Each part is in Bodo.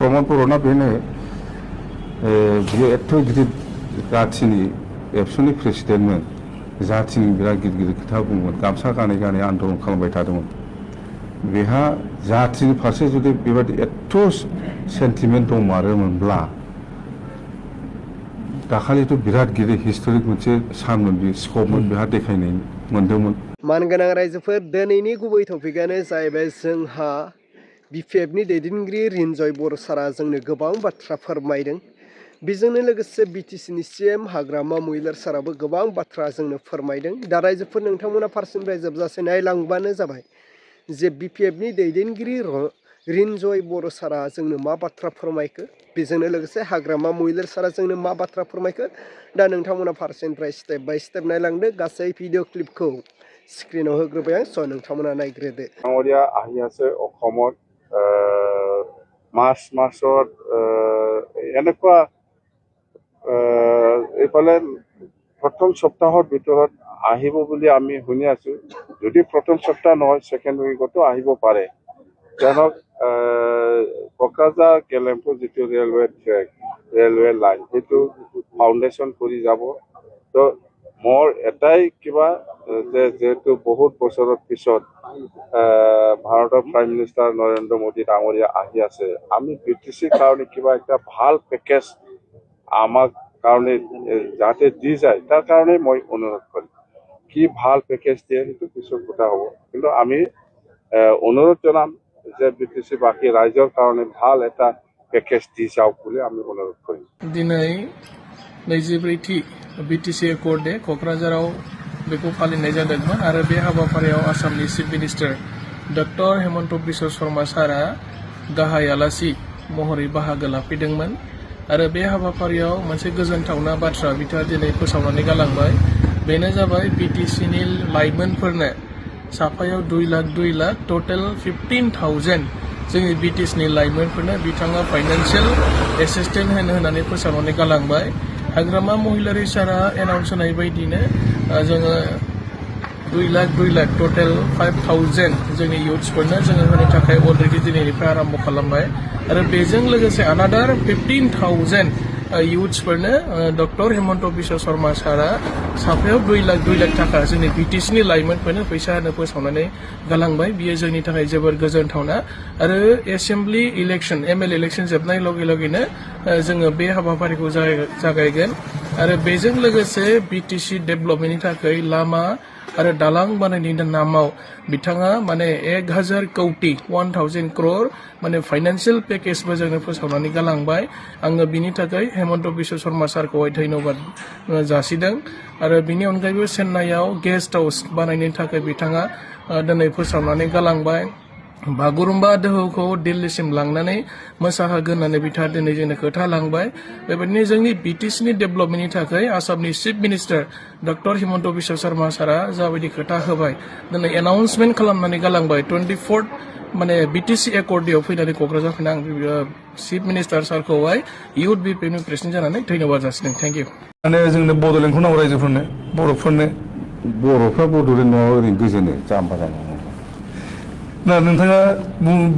प्रमद बर'ना बेनो बियो एथ' गिदिर जाथिनि एबसुनि प्रेसिडेन्टमोन जाथिनि बिराद गिदिर गिदिर खोथा बुङोमोन गामसा गानै गानै आन्दलन खालामबाय थादोंमोन बेहा जाथिनि फारसे जुदि बेबायदि एथ' सेन्टिमेन्ट दंमारोमोनब्ला दाखालिथ' बिराद गिदिर हिस्टरिक मोनसे सानमोन बे स्कपमोन बेहा देखायनाय मोन्दोंमोन। मानगोनां रायजोफोर दिनैनि गुबै टपिकआनो जाहैबाय जोंहा बिपिएफनि दैदेनगिरि रिन्जय बर' सारा जोंनो गोबां बाथ्रा फोरमायदों। बेजोंनो लोगोसे बिटिसिनि सिएम हाग्रामा महिलारी साराबो गोबां बाथ्रा जोंनो फोरमायदों। दा रायजोफोर नोंथांमोना फारसेनिफ्राय जोबजासे नायलांबानो जाबाय जे बिपिएफनि दैदेनगिरि रिन्जय बर' सारा जोंनो मा बाथ्रा फोरमायखो, बेजोंनो लोगोसे हाग्रामा महिलारी सारा जोंनो मा बाथ्रा फोरमायखो। दा नोंथांमोना फारसेनिफ्राय स्टेप बाय स्टेप नायलांदो। गासै भिडिअ क्लिपखौ स्क्रिनाव होग्रोबाय आं, स' नोंथांमोना नायग्रोदो। ডাঙৰীয়া আহি আছে অসমত মাৰ্চত এনেকুৱা এইফালে প্ৰথম সপ্তাহৰ ভিতৰত আহিব বুলি আমি শুনি আছো। যদি প্ৰথম সপ্তাহ নহয় সেকেন্ড উইকতো আহিব পাৰে। কিয়নক কোকৰাঝাৰ কেলেম্পুৰ যিটো ৰেলৱে লাইন সেইটো ফাউণ্ডেশ্যন কৰি যাব। তো মোৰ এটাই কিবা যে যেহেতু বহুত বছৰৰ পিছত ভাৰতৰ প্ৰাইম মিনিষ্টাৰ নৰেন্দ্ৰ মোদী ডাঙৰীয়া আহি আছে, আমি বিটিচিৰ কাৰণে কিবা একটা ভাল পেকেজ আমাক কাৰণে যাতে দি যায় তাৰ কাৰণে মই অনুৰোধ কৰিম। কি ভাল পেকেজ দিয়ে সেইটো পিছত কথা হ'ব, কিন্তু আমি অনুৰোধ জনাম যে বিটিচি বাকী ৰাইজৰ কাৰণে ভাল এটা পেকেজ দি যাওক বুলি আমি অনুৰোধ কৰিম। दिनै 24थि बिटिसि एकर्ड डे क'क्राझाराव बेखौ फालिनाय जादोंमोन आरो बे हाबाफारियाव आसामनि chief minister doctor Hemant Biswa Sharma सारा गाहाय आलासि महरै बाहागो लाफैदोंमोन आरो बे हाबाफारियाव मोनसे गोजोनथावना बाथ्रा बिथाङा दिनै फोसावनानै गालांबाय। बेनो जाबाय बिटिसिनि लाइमोनफोरनो साफायाव 2 लाख टटेल 15,000 जोंनि बिटिसिनि लाइमोनफोरनो बिथाङा फाइनान्सियेल एसिस्टेन्ट होननानै फोसावनानै गालांबाय। हाग्रामा महिलारी सारा एनाउन्स होनाय बायदिनो जोङो 2 लाख टटेल 5,000 जोंनि इयुथ्सफोरनो जोङो होनो थाखाय अलरेडि दिनैनिफ्राय आरम्भ खालामबाय आरो बेजों लोगोसे अनादार 15,000 इयुथ्सफोरनो डक्टर हेमन्त बिश्व शर्मा सारा साफायाव 2 लाख थाखा जोंनि बिटिसिनि लाइमोनफोरनो फैसा होनो फोसावनानै गालांबाय। बियो जोंनि थाखाय जोबोर गोजोनथावना आरो एसेम्बलि इलेक्सन एमएलए इलेक्सन जोबनाय लगे लगेनो जोङो बे हाबाफारिखौ जागायगोन आरो बेजों लोगोसे बिटिसि डेभेलपमेन्टनि थाखाय लामा आरो दालां बानायनायनि नामाव बिथाङा माने 1000 कौटि 1000 क्रर माने फाइनान्सियेल पेकेजबो जोंनो फोसावनानै गालांबाय। आङो बिनि थाखाय हेमन्त बिश्व शर्मा सारखौहाय धन्यबाद जासिदों आरो बिनि अनगायैबो चेन्नाइआव गेस्ट हाउस बानायनो थाखाय बिथाङा दिनै फोसावनानै गालांबाय। बागुरुम्बा दोहौखौ दिल्लीसिम लांनानै मोसाहोगोन होननानै बिथाङा दिनै जोंनो खोथा लांबाय। बेबायदिनो जोंनि बिटिसिनि डेभेलपमेन्टनि थाखाय आसामनि chief minister doctor Hemant Biswa Sharma सारा जाबायदि खोथा होबाय दिनै एनाउन्समेन्ट खालामनानै गालांबाय 24 माने बिटिसि एकर्ड डेआव फैनानै क'क्राझार फैना आं चिफ मिनिस्टार सारखौहाय इयुथ बिपिएफनि प्रेसिडेन्ट जानानै धन्यबाद जासिदों। Thank you. माने जोंनो बड'लेण्डखौ नांगौ रायजोफोरनो बर'फोरनो बर'फ्रा बड'लेण्ड नङाबा ओरैनो गोजोनो जाम्बा जानांगौ। दा नोंथाङा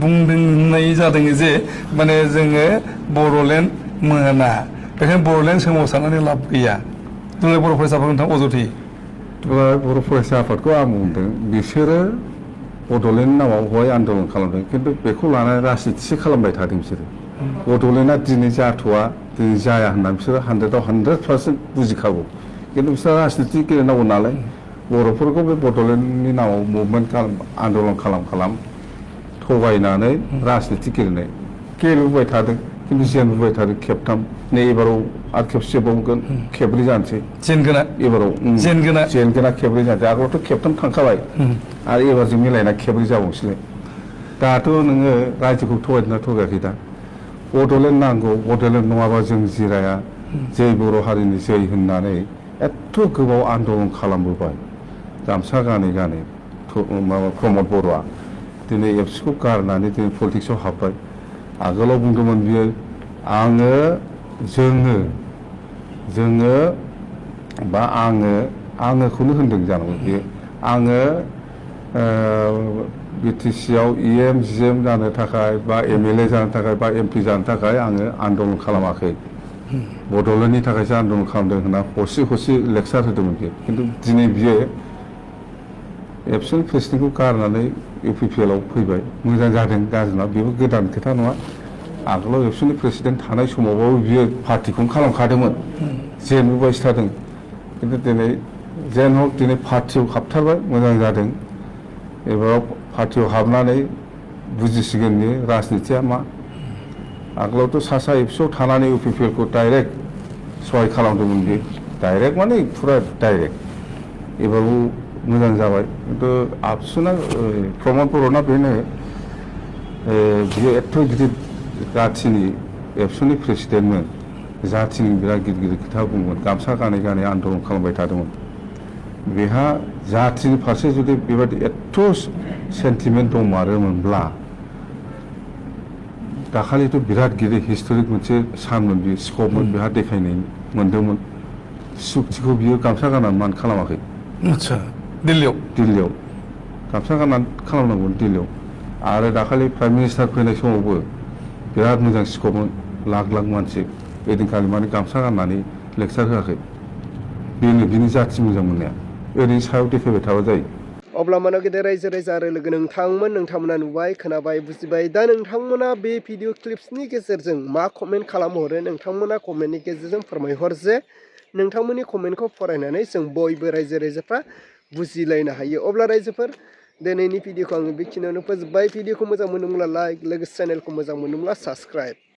बुंनाय जादों जे माने जोङो बड'लेण्ड मोना बेखायनो बड'लेण्ड सोमावसारनानै लाब गैया। दुलाराय बर' फरायसा आफाद नोंथां अजथि दुलाराय बर' फरायसा आफादखौ आं बुंदों बिसोरो बड'लेण्ड नामाव बेवहाय आन्दलन खालामदों, खिन्थु बेखौ लानानै राजनितिसो खालामबाय थादों बिसोरो। बड'लेण्डआ दिनै जाथ'वा दिनै जाया होननानै बिसोरो 100% बुजिखागौ, खिन्थु बिसोरो राजनिति गेलेनांगौ नालाय बर'फोरखौ बे बड'लेण्डनि नामाव मुभमेन्ट आन्दलन खालाम थगायनानै राजनिति गेलेबोबाय थादों, खिन्थु जेनबोबाय थादों खेबथाम। नै एबाराव आरो खेबसे बावगोन, खेबब्रै जानोसै जेनगोना एबाराव जेनगोना खेबब्रै जानोसै। आगोलावथ' खेबथाम थांखाबाय आरो एबारजों मिलायना खेबब्रै जाबावसैलाय। दाथ' नोङो रायजोखौ थगायदोंना थगायाखै? दा बड'लेण्ड नांगौ, बड'लेण्ड नङाबा जों जिराया, जै बर' हारिनि जै होननानै एथ' गोबाव आन्दलन खालामबोबाय गामसा गानै गानै माबा प्रमद बर'आ दिनै एबसुखौ गारनानै दिनै पलिटिक्सआव हाबबाय। आगोलाव बुंदोंमोन बियो जोङो बा आङोखौनो होनदों जानांगौ बियो। आङो बिटिसिआव EM GM जानो थाखाय बा MLA जानो थाखाय बा MP जानो थाखाय आङो आन्दलन खालामाखै बड'लेण्डनि थाखायसो आन्दलन खालामदों होनना हरसे हरसे लेक्सार होदोंमोन बियो खिन्थु दिनै बियो एबसुल प्रेसिडेन्टखौ गारनानै UPPLआव फैबाय मोजां जादों गाज्रि नङा बेबो गोदान खोथा नङा आगोलाव एबसुलनि प्रेसिडेन्ट थानाय समावबाबो बियो पार्टिखौनो खालामखादोंमोन जेनबोबायसो थादों खिन्थु दिनै जेन हक दिनै पार्टियाव हाबथारबाय मोजां जादों एबाराव पार्टियाव हाबनानै बुजिसिगोन बियो राजनितिया मा आगोलावथ' सा एबसुआव थानानै UPPLखौ डाइरेक्ट सहाय खालामदोंमोन बियो डाइरेक्ट माने फुरा डाइरेक्ट एबाराव मोजां जाबाय खिन्थु आबसुना प्रमद बर'ना बेनो बियो एथ' गिदिर जाथिनि एबसुनि प्रेसिडेन्टमोन जाथिनि बिराद गिदिर गिदिर खोथा बुंमोन गामसा गानै गानै आन्दलन खालामबाय थादोंमोन बेहा जाथिनि फारसे जुदि बेबायदि एथ' सेन्टिमेन्ट दंमारोमोनब्ला दाखालिथ' बिराद गिदिर हिस्टरिक मोनसे सानमोन बियो स्कपमोन बेहा देखायनाय मोन्दोंमोन सुक्तिखौ बियो गामसा गाननानै मानो खालामाखै आदसा दिल्लीयाव गामसा गाननानै खालामनांगौमोन दिल्लीयाव आरो दाखालि प्राइम मिनिस्टार फैनाय समावबो बिराद मोजां स्कपमोन लाख लाख मानसि ओइदिनखालि माने गामसा गाननानै लेक्सार होआखै बेनो बिनि जाथि मोजां मोननाया ओरैनो सायाव देखायबाय थाबा जायो अब्ला मानो गेदेर रायजो राजा आरो लोगो नोंथांमोना नुबाय खोनाबाय बुजिबाय दा नोंथांमोना बे भिडिअ क्लिप्सनि गेजेरजों मा कमेन्ट खालामहरो नोंथांमोना कमेन्टनि गेजेरजों फोरमायहर जे नोंथांमोननि कमेन्टखौ फरायनानै जों बयबो रायजो राजाफ्रा बुजिलायनो हायो अब्ला रायजोफोर दिनैनि भिडिअखौ आङो बेखिनियावनो फोजोबबाय भिडिअखौ मोजां मोनोब्ला लाइक लोगोसे चेनेलखौ मोजां मोनोब्ला साबस्क्राइब